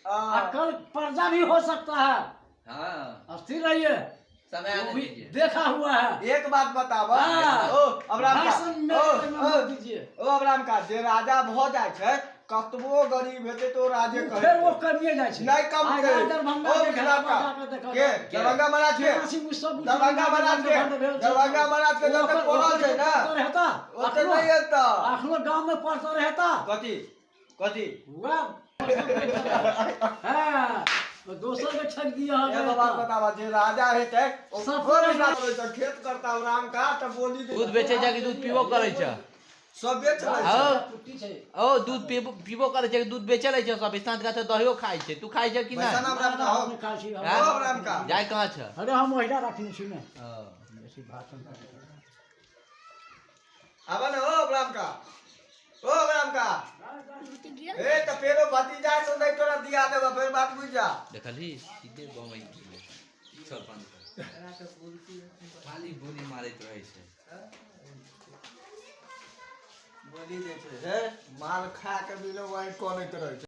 आ कल पर्दा भी हो सकता है। हाँ। स्थिर रहिए। समय वो आने भी दीजिए। देखा हुआ है। एक बात बताब। हाँ। ओ अब्राम का भाषण में ओ में ओ मत दीजिए। ओ अब्राम का जे राजा भऽ जाइ छै, कतबो गरीब हेतै तऽ ओ राजे फेर वो कहै कमिए जाइ छै। नहि कम आइ छै। दरभंगा ओ के विश्राम घेरा का जाके देखल के जाउ। दरभंगा महाराज के केना सिंह सब दरभंगा महाराज के दरभंगा महाराज के जते पड़ल छै ने हेता ओते नहि हेता। अखनो गाँव में पड़ता रहता। कथी कथी? वएह हाँ, दोसर के ठक दिया। एगो बात बताबा, जे राजा हेतै ओ सब कोन हिसाब से खेत करता राम का तऽ बोली दे। दूध बेचै छै कि दूध पीबो करै छै? सब बेच लै छै। हाँ। कुट्टी छै। ओ दूध पीबो पीबो करै छै कि दूध बेचै लै छै? सब स्नान गाछ दहियो खाइ छै। तू खाइ छै कि वैसा नहि? नाम राम का हो। हम खाइ छी। हाँ? ओ राम का जाय कहाँ छ? अरे हम महिला रखने छी ने। बेसी भाषण करै। आबा ने ओ राम का, ओ राम का, ए तऽ फेरो भतीजा से नहि तोरा दिया देबऽ, फेर बात बुझि जा। देखलही, सीधे बम्बई गेलै। सरपंच खाली बोली मारैत रहै छै। बोली दै छै हे, माल खा के भी लोग वही कनैत रहै छै।